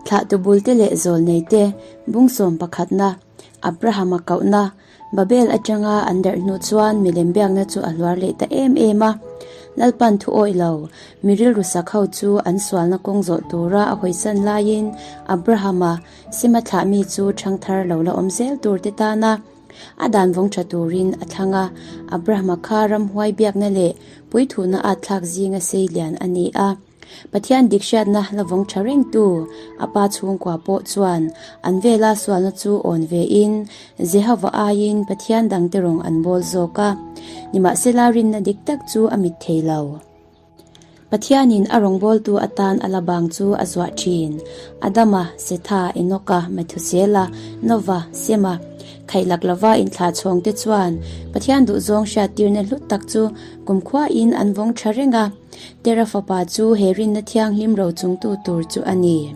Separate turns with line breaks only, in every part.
Thlahtu bulte leh zawlneite bung sawm pakhatna, Abrahama kohna, Babel atanga an darh hnu chuan milem biakna chu a hluar leh ta em em a. Lalpan thu awih lo, mi rilru sak ho chu an sualna kawng zawh tura a hawisan laiin Abrahama sima thlahmi chu thangthar lo la awm zel tur te tana A dan vawng tha turin a thlang a, Abrahama kha ramhuai biakna leh puithuhna at thlak zinga sei lian a ni a. Pathian dik hriatna la vawng tha rengtu a pa chhungkua pawh chuan an vela sualna chu awn vein Jehova aiin Pathian dangte rawng an bawl zawk a. Nimahsela rinna dik tak chu a mit thei lo. Pathianin a rawngbawltu atan a la bang chu a zuah thin. Adama, Setha, Enoka, Methusela, Nova, Sema, khaih lak lova inthlah chhawngte chuan Pathian duhzawng hriattirna hlut tak chu kumkhuain an vawng tha reng a. Tera fapa chu he rinna thianghlim rochungtu tur chu a ni.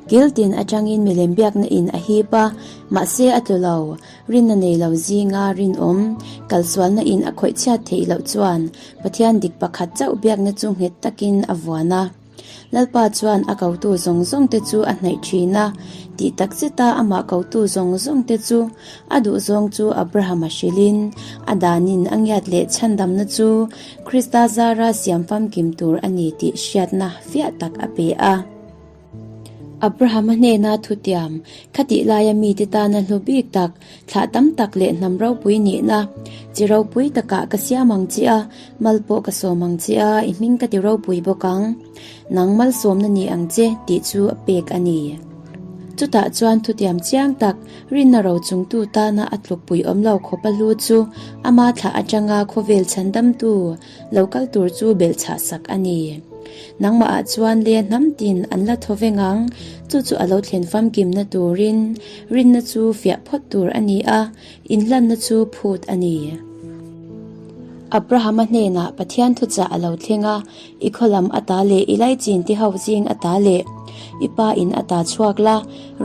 Kil tin atangin milem biakna in a hip a, mahse a tlu lo. Rinna nei lo zinga rinawm, kalsualna in a khawih chhiat theih loh chuan Pathian dik pakhat chauh biakna chu nghet takin a vuan a. Lalpa chuan a kotu zawng zawng te chu a hnaih thin a, tih tak zeta amah kotu zawng zawng te chu a duhzawng chu Abrahama hrilhin a danin a ngiat leh chhandamna chu Krista zara siam famkim tur a ni tih hriatna fiah tak a pe a. Abrahama hnena thutiam, khatih laia mite tana hlu bik tak, thlah tam tak leh hnam ropui nihna, chi ropui takah ka siam ang che a, mal pawh ka sawm ang che a, i hming ka ti ropui bawk ang. Nang malsawmna ni ang che, tih chu a pek a ni. Chutah chuan thutiam chiang tak, rinna rochungtu tana a tlukpui awm lo khawpa hlu chu ama thlah atanga khawvel chhandamtu, Lo kal tur chu belhchhah sak a ni. Nangmah ah chuan le hnam tin an la thaw veng ang, chu chu a lo thlen famkimna turin rinna chu fiah phawt tur a ni a, inhlanna chu phut a ni. Abrahama hnenah Pathian thuchah a lo thleng a, I khaw lam ata leh i laichin ti ho zing ata leh i pa in ata chhuak la,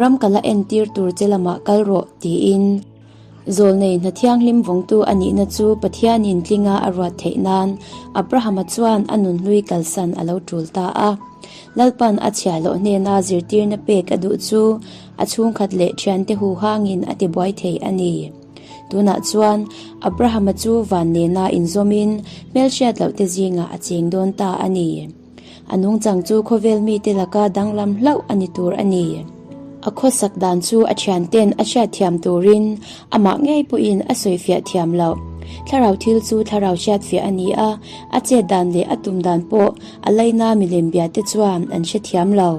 ram ka la entir tur che lamah kal rawh, tiin. Zawlnei hna thianghlim vawngtu a nihna chu Pathianin tlinga a ruat theih nan Abrahama chuan a nunhlui kalsan a lo tul ta a. Lalpan a chhiahhlawh hnena zirtirna pek a duh chu a chhungkhat leh thiante huhangin a tibuai thei a ni. Tunah chuan Abrahama chu van nena inzawmin hmelhriat lohte zingah a cheng dawn ta a ni. A nungchang chu khawvel mite laka danglam hlauh a ni tur a ni. A khawsak dan chu a thianten a hriatthiam turin amah ngei pawhin a sawifiah thiam loh. Thlarau thil chu thlarau hriatfiah a ni a, a chet dan leh a tum dan pawh a laina milem biate chuan an hrethiam lo.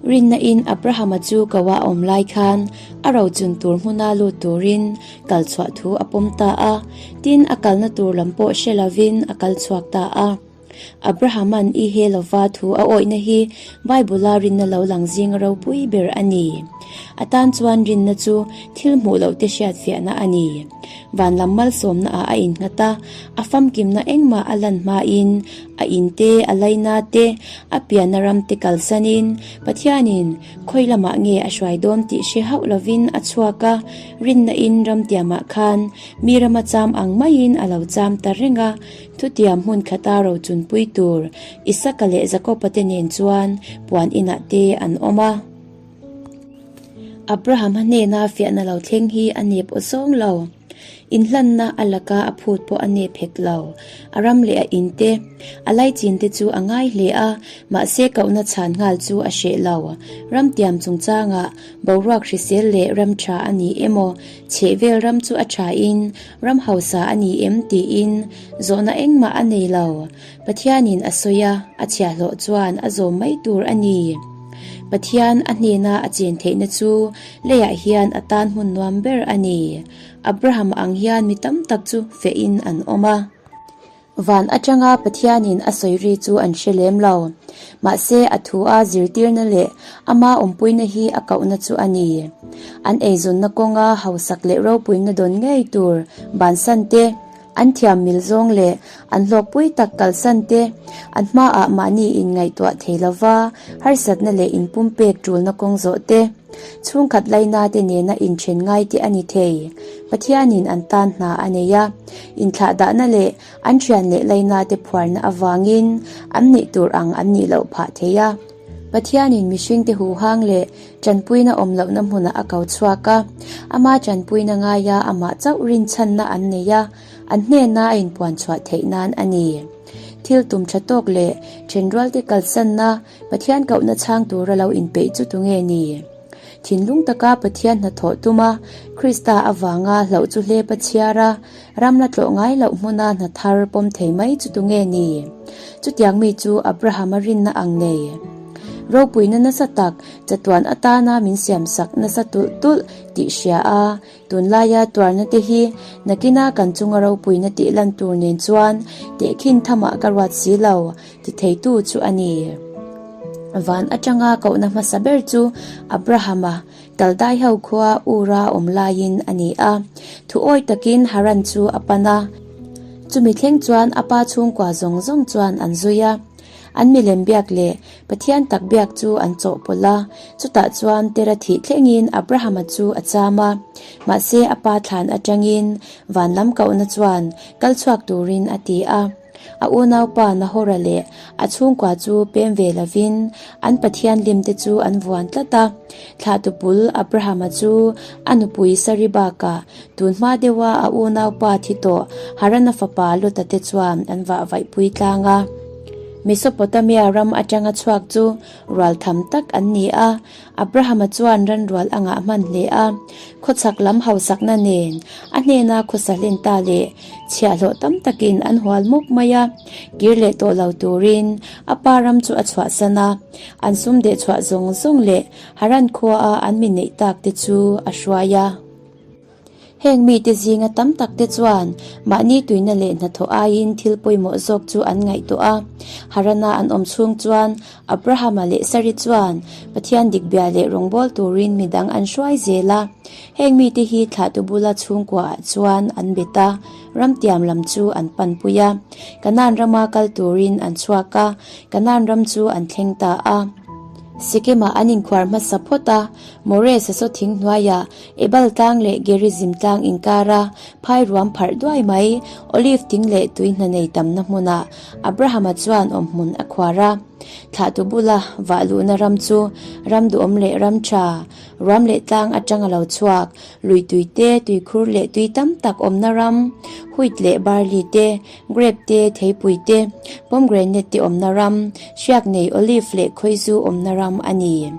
Rinna in Abrahama chu koa a awm lai khan a rochun tur hmuna lut turin kal chhuah thu a pawm ta a, tin a kalna tur lam pawh hre lovin a kal chhuak ta a. Abrahama'n i he lova thu a awihna hi Bible-a rinna lo lang zinga ropui ber a ni. A tan chuan rinna chu thil hmuh loh te hriatfiahna a ni. Van lam malsawmna ah a innghat a, a famkimna engmah a lan hmain a in te, a laina te, a pianna ram te kalsanin Pathianin khawi lamah nge a hruai dawn tih hre hauh lovin a chhuak a, rinna in ramtiamah khan mi rama cham ang maiin a lo cham ta reng a. Thutiam hmun khata rochunpui tur Isaka leh Jakoba te nen chuan puan inah te an awm a. Abrahama hnena fiahna lo thleng hi a nep aw zawng lo. Inhlanna a laka a phut pawh a nep hek lo. A ram leh a in te, a laichin te chu a ngai hle a, mahse kohna chhan nghal chu a hreh lo. Ramtiam chungchangah boruak hrisel leh ram tha a ni emaw, chhehvel ram chu a tha in Ram hausa a ni em tiin zawhna engmah a nei lo. Pathianin a sawi a, a chhiahhlawh chuan a zawm mai tur a ni. Pathian a hnena a chen theihna chu leiah hian a tan hmun nuam ber a ni. Abraham ang hian mi tam tak chu fehin an awm a. Van atanga Pathianin a sawi ri chu an hre lem lo. Mahse, a thu a zirtirna leh ama awmpuina hi a kohna chu a ni. An eizawnna kawnga hausak leh ropuina dawn ngei tur bansan te, an thiam mil zawng leh an hlawkpui tak kalsan te, an hmaah mahni inngaihtuah thei lova harsatna leh inpumpek tulna kawng zawh te, Chhungkhat laina te nena inthen ngai te a ni thei. Pathianin an tan hna a nei a, inthlahdahna leh an thian leh laina te phuarna avangin an nih tur ang an nih loh phah thei a. Pathianin mihringte huhang leh tanpuina awm lohna hmunah a ko chhuak a, ama tanpuina ngaia amah chauh rinchhanna an nei a, an hnena a inpuan chhuah theih nan a ni. Thil tum tha tawk leh thenrualte kalsanna Pathian kohna chhang tura lo inpeih chu tunge ni? Thinlung taka Pathian hnathawh tuma Krista avanga hlauh chu hlep a chhiar a, ram la tlawh ngai loh hmuna hna thar pawm thei mai chu tunge ni? Chutiang mi chu Abrahama rinna ang nei. Ropuina nasa tak chatuan atana min siamsak nasa tulh tulh tih hria a, Tunlaia tuarna te hi nakina kan chunga ropuina tih lan tur nen chuan tehkhin thamah ka ruat si lo ti theitu chu a ni. Van atanga kohna hmasa ber chu Abrahama Kaldai ho khua Ura awm laiin a ni a. Thuawi takin Haran chu a pan a. Chumi thleng chuan a pa chhungkua zawng zawng chuan an zui a. An milem biak leh Pathian tak biak chu an chawhpawlh a, chutah chuan Tera thih thlengin Abrahama chu a cham a. Mahse a pa thlan atangin van lam kohna chuan kal chhuak turin a ti a. A unaupa Nahora leh a chhungkua chu pem ve lovin an Pathian limte chu an vuan tlat a. Thlahtupul Abrahama chu a nupui Sari bakah tun hma deuha a unaupa thi tawh Harana fapa Lota te chuan an vah vaihpui tlang a. Mesopotamia ram atanga chhuak chu rual tham tak an ni a, Abrahama chuan ran rual a ngah hman hle a. Khawchhak lam hausakna nen a hnena khawsa hlen ta leh chhiahhlawh tam takin an hual mup mai a, kir leh tawh lo turin a pa ram chu a chhuahsan a. An sum deh chhuah zawng zawng leh Haran khuaa an mi neih tak te chu a hruai a. Heng mite zinga tam tak te chuan mahni tuina leh hnathawh aiin thil pawimawh zawk chu an ngaihtuah a. Harana an awm chhung chuan Abrahama leh Sari chuan Pathian dik bia leh rawngbâwl turin midang an hruai zel a. Heng mite hi thlahtu bula chhungkuaah chuan an bet a, ramtiam lam chu an panpui a. Kanaan rama kal turin an chhuak a, Kanaan ram chu an thleng ta a. Sikimah an inkhuar hmasa phawt a, Moreh sasaw thing hnuaiah Ebal tlang leh Gerizim tlang inkara phai ruam pharh duai mai, Olive thing leh tui hna nei tamna hmunah Abrahama chuan awmhmun a khuar a. Thlahtu bula vah luhna ram chu ram duhawm leh ram tha, ruam leh tlang atanga lo chhuak, lui tui te, tuikhur leh tui tam tak awmna ram, wheat leh barley te, Grape te, theipui te, pomegranate te awmna ram, hriak nei olive leh khawizu awmna ram a ni.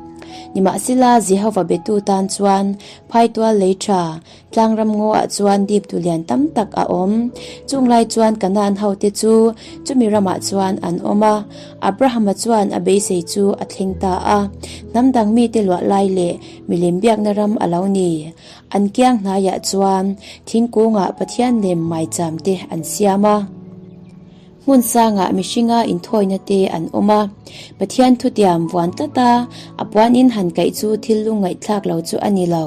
Nimahsela, Jehova betu tan chuan phaitual lei tha, tlang ram ngaw ah chuan dip tu lian tam tak a awm. Chung lai chuan Kanaan hote chu chumi ramah chuan an awm a. Abrahama chuan a beisei chu a thleng ta a. Hnam dang mite luah lai leh milem biakna ram a lo ni. An kiang hnaiah chuan thingkungah Pathian lem maicham te an siam a. Hmun sangah mihringa inthawina te an awm a. Pathian thutiam vuan tlata a puanin han kaih chu thil lungngaihthlak lo chu a ni lo.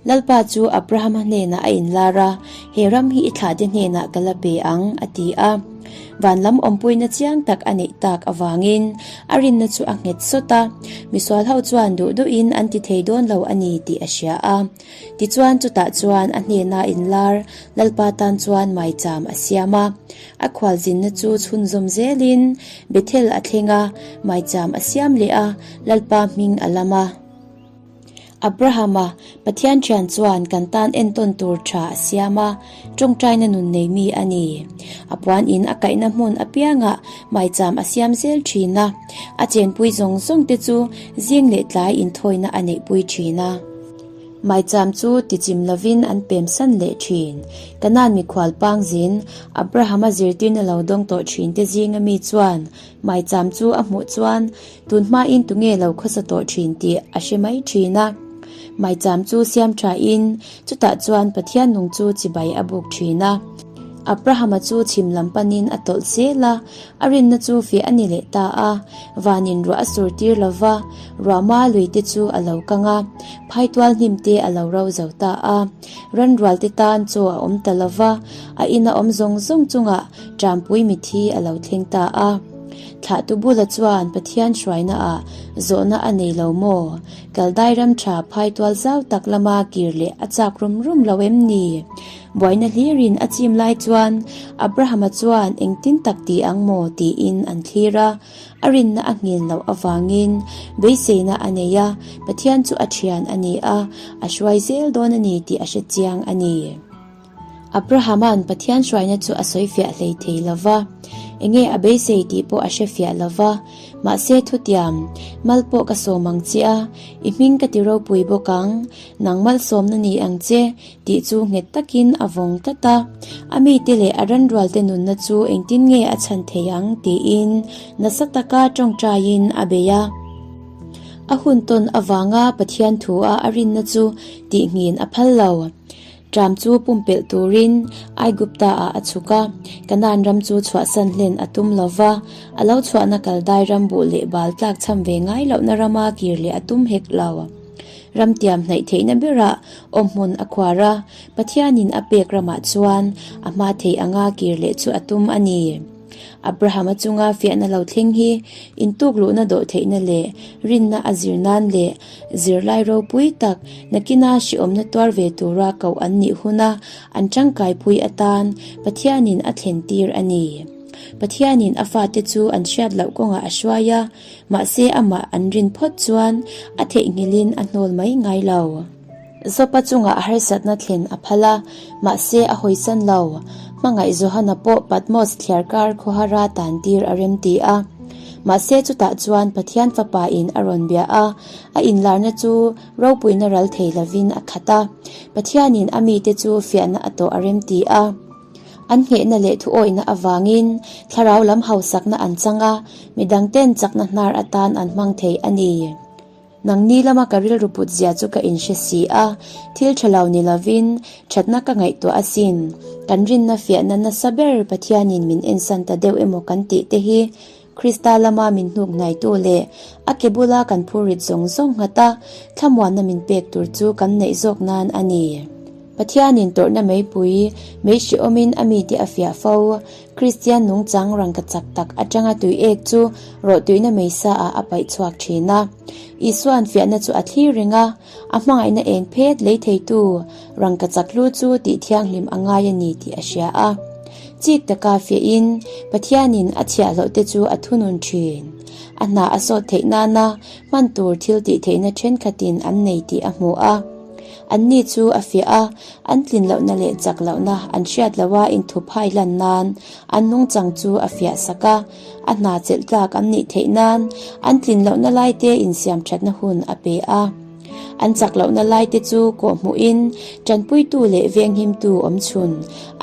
Lalpa chu Abrahama hnenah a inlar a, He ram hi i thlahte hnenah ka la pe ang, a ti a. Van lam awmpuina chiang tak a neih tak avangin a rinna chu a nghet sawt a, misual ho chuan duh duhin an ti thei dawn lo a ni tih a hria a. Tichuan chutah chuan a hnena inlar Lalpa tan chuan maicham a siam a. A khualzinna chu chhunzawm zelin Bethel a thleng a, maicham a siam leh a, Lalpa hming a lam a. Abrahama, Pathian thian chuan kan tan entawn tur tha a siam a, tawngtaina nun nei mi a ni. A puan in a kaihna hmun apiangah maicham a siam zel thin a, a chenpui zawng zawng te chu zing leh tlai inthawina a neihpui thin a. Maicham chu tichim lovin an pem san leh thin. Kanaan mikhual pangzin, Abrahama zirtirna lo dawng tawh thin te zinga mi chuan maicham chu a hmuh chuan Tun hmain tunge lo khawsa tawh thin tih a hre mai thin a. Maicham chu siam thain chutah chuan Pathian nung chu chibai a buk thin a. Abrahama chu chhim lam panin a tawlh zel a, a rinna chu fiah a ni leh ta a. Vanin ruah a sur tir lo va, ruahma lui te chu a lo kang a, phaitual hnim te a lo ro zo ta a. Ranrual te tan chaw a awm ta lo va, a ina awm zawng zawng chungah Ṭampui mithi a lo thleng ta a. Thlahtu bula chuan Pathian hruainaah zawhna a nei lo maw? Kaldai ram tha phaitual zau tak lama kir leh a chak rum rum lo em ni? Buaina hlirin a chim lai chuan Abrahama chuan engtin tak ti ang maw tiin an thlir a, a rinna a nghin loh avangin beiseina a nei a, Pathian chu a thian a ni a, a hruai zel dawn a ni tih a hre chiang a ni. Abrahama'n Pathian hruaina chu a sawi fiah hlei thei lo va, enge a beisei tih pawh a hre fiah lo va, mahse thutiam, mal pawh ka sawm ang che a, i hming ka ti ropui bawk ang, nang malsawmna ni ang che, tih chu nghet takin a vawng tlat a. A mite leh a ranrualte nunna chu engtin nge a chhan thei ang tiin nasa taka tawngtaiin a bei a. A hun tawn avanga Pathian thua a rinna chu tihnghin a phal lo. Ṭam chu pumpelh turin Aigupta-ah a chhuk a, Kanaan ram chu chhuahsan hlen a tum lo va, a lo chhuahna Kaldai ram buh leh bal tlak cham ve ngai lohna rama kir leh a tum hek lo. Ram tiam hnaih theihna berah awmhmun a khuar a, Pathianin a pek ramah chuan a hma theih anga kir leh chu a tum a ni. Abrahama chunga fiahna lo thleng hi intukluhna dawh theihna leh rinna a zir nan leh zirlai ropui tak nakina hriawmna tuar ve tura koh an nih huna an tangkaipui atan Pathianin a thlen tir a ni. Pathianin a fate chu an hriat loh kawngah a hruai a, mahse amah an rin phawt chuan a theihnghilhin a hnawl mai ngai lo. Zopa chungah harsatna thlen a phal a, mahse a hawisan lo. Hmangaih Johana pawh Patmos thliarkar khawhara tan tir a remti a. Mahse chutah chuan Pathian Fapa in a rawn bia a, a inlarna chu ropuina ral thei lovin a khat a. Pathianin a mite chu fiahna a tawh a remti a. An nghehna leh thuawihna avangin thlarau lam hausakna an chang a, midangten chakna hnar atan an hmang thei a ni. Nangni lama ka rilru put zia chu ka inhre si a, thil tha lo ni lovin thatna ka ngaihtuah asin. Kan rinna fiahna nasa ber Pathianin min ensan ta deuh emaw kan tih te hi Krista lama min hnuk hnaitu leh a ke bula kan phurrit zawng zawng nghat a, thlamuanna min pek tur chu kan neih zawk nan a ni. Pathianin tawrhna meipui, mei hrehawmin a mite a fiah fo. Kristian nungchang rangka chak tak atanga tui ek chu rawhtuihna meisa ah a paih chhuak thin a. Isua'n fiahna chu a thlir reng a, a hmangaihna eng phet lei theitu rangka chak hlu chu tih thianghlim a ngai a ni tih a hria a. Chik taka fiahin Pathianin a chhiahhlawh te chu a thunun thin. A hna a sawt theih nana hman tur thil tih theihna thenkhatin an nei tih a hmu a. Anni chu a fiah a, an tlin lohna leh chak lohna an hriat loha inthup hai hlan nan an nungchang chu a fiah sak a, a hna chelh tlak an nih theih nan an tlin lohna laite insiam thatna hun a pe a. An chak lohna laite chu kawhhmuhin tanpuitu leh venghimtu awmchhun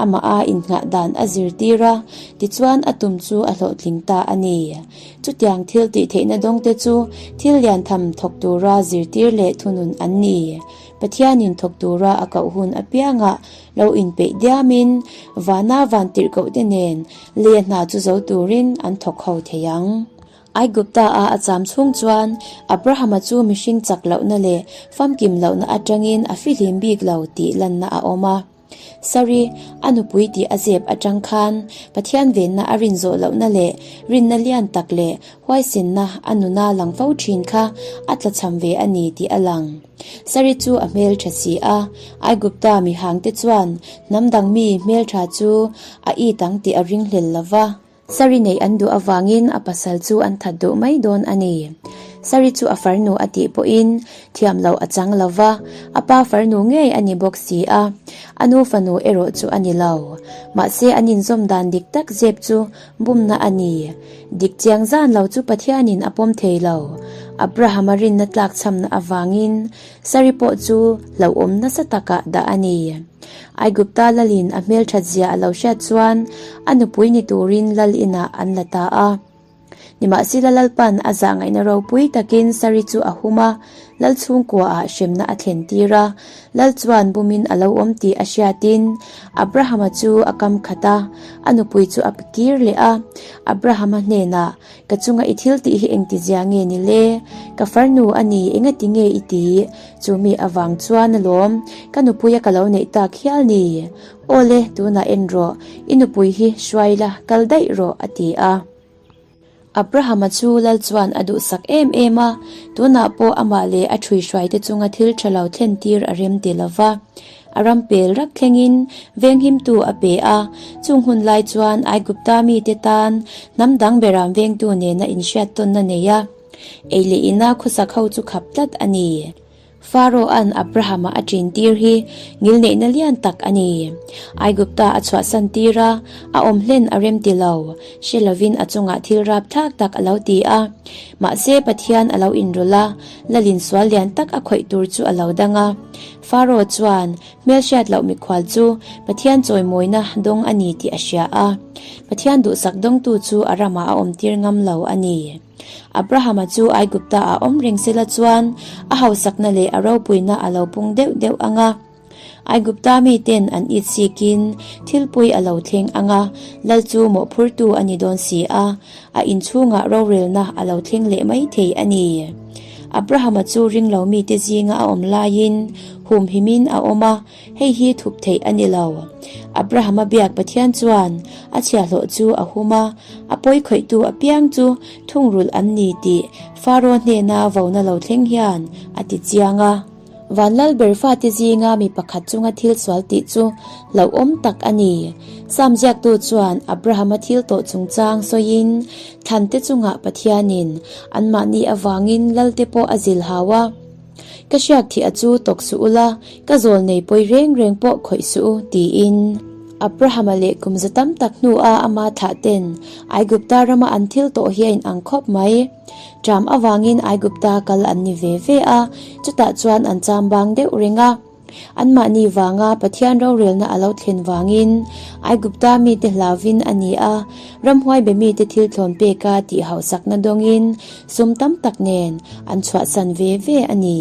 amah a innghah dan a zirtir a, tichuan a tum chu a hlawhtling ta a ni. Chutiang thil tih theihna dawngte chu thil lian tham thawk tura zirtir leh thunun an ni. Pathianin thawk tura a koh hun apiangah lo inpeih diamin vana vantirhkohte nen lei a hna chu zo turin an thawk ho thei ang. Aigupta-a a cham chhung chuan Abrahama chu mihring chak lohna leh famkim lohna atangin a fihlim bik lo tih lanna a awm a. Sari, a nupui tih a zep atang khan Pathian venna a rin zawh lohna leh rinna lian tak leh huaisenna a nuna lang fo thin kha a tlachham ve a ni tih a lang. Sari chu a hmeltha si a, Aigupta mihangte chuan hnam dang mi hmeltha chu a it ang tih a ringhlel lo va. Sari neih an duh avangin a pasal chu an that duh mai dawn a ni. Sari chu a farnu a tih pawhin thiam loh a chang lo va, a pa farnu ngei a ni bawk si a, a nu fanu erawh chu a ni lo. Mahse an inzawm dan dik tak zep chu bumna a ni. Dik chiang zan lo chu Pathianin a pawm thei lo. Abrahama rinna tlakchhamna avangin Sari pawh chu hlauhawm nasa takah dah a ni. Aigupta lalin a hmelthat zia a lo hriat chuan a nupui ni turin lal inah an la ta a. Nimahsela Lalpan a zah ngaihna ropui takin Sari chu a hum a, lal chhungkuaah hremna a thlen tir a. Lal chuan bumin a lo awm tih a hriatin Abrahama chu a kam khat a, a nupui chu a kir leh a. Abrahama hnenah, Ka chunga i thil tih hi engtizia nge ni le? Ka farnu a ni, engati nge i ti? Chu mi avang chuan alawm, ka nupuia ka lo neih tak hial ni. Aw le, tunah en rawh, i nupui hi hruai la, kal daih rawh, a ti a. Abrahama chu lal chuan a duhsak em em a, tunah pawh amah leh a ṭhuihruaite chunga thil ṭha lo thlen tir a rem ti lo va. A ram pel rak thlengin venghimtu a pe a, chung hun lai chuan Aigupta mite tan hnam dang beram vengtu nena inhriat tawnna nei a, ei leh ina khawsak ho chu khap tlat a ni. Pharaoh-a'n Abrahama a ṭin tir hi ngilneihna lian tak a ni. Aigupta a chhuahsan tir a, a awm hlen a rem ti lo, hre lovin a chungah thil rapthlak tak a lo ti a. Mahse, Pathian a lo inrawlh a, Lalin sual lian tak a khawih tur chu a lo dang a. Pharaoh chuan hmelhriat loh mikhual chu Pathian chawimawina dawng a ni tih a hria a. Pathian duhsak dawngtu chu a ramah a awmtir ngam lo a ni. Abrahama chu Aigupta ah awm reng sela chuan a hausakna leh a ropuina a lo pung deuh deuh ang a. Aigupta miten an it sikin thilpui a lo thleng ang a, lal chu mawhphurtu a ni dawn si a, a inchhungah rorelna a lo thleng leh mai thei a ni. Abrahama chu ringlo mite zinga a awm laiin humhimin a awm a, hei hi thup theih a ni lo. Abrahama biak Pathian chuan a chhiahhlawh chu a hum a, a pawi khawihtu apiang chu thungrulh an ni tih Faro hnena vona lo thleng hian a ti chiang a. Vanlal ber fate zinga mi pakhat chunga thil sual tih chu hlauhawm tak a ni. Sam ziaktu chuan Abrahama thil tawh chungchang sawiin, Thlante chungah Pathianin anmahni avangin lalte pawh a zil hau a. Ka hriak thih a chu tawk suh ula, ka zawl nei pawi reng reng pawh khawih suh u, tiin. Abrahama leh kum za tam tak hnua ama thlah ten Aigupta rama an thil tawh hi a inang khawp mai. Ṭam avangin Aigupta kal an ni ve ve a, chutah chuan an cham bang deuh reng a. Anmahni vanga Pathian rorelna a lo thlen vangin Aigupta mite hlauvin a ni a, ramhuai be mite thil thlawn peka tih hausakna dawngin sum tam tak nen an chhuahsan ve ve a ni.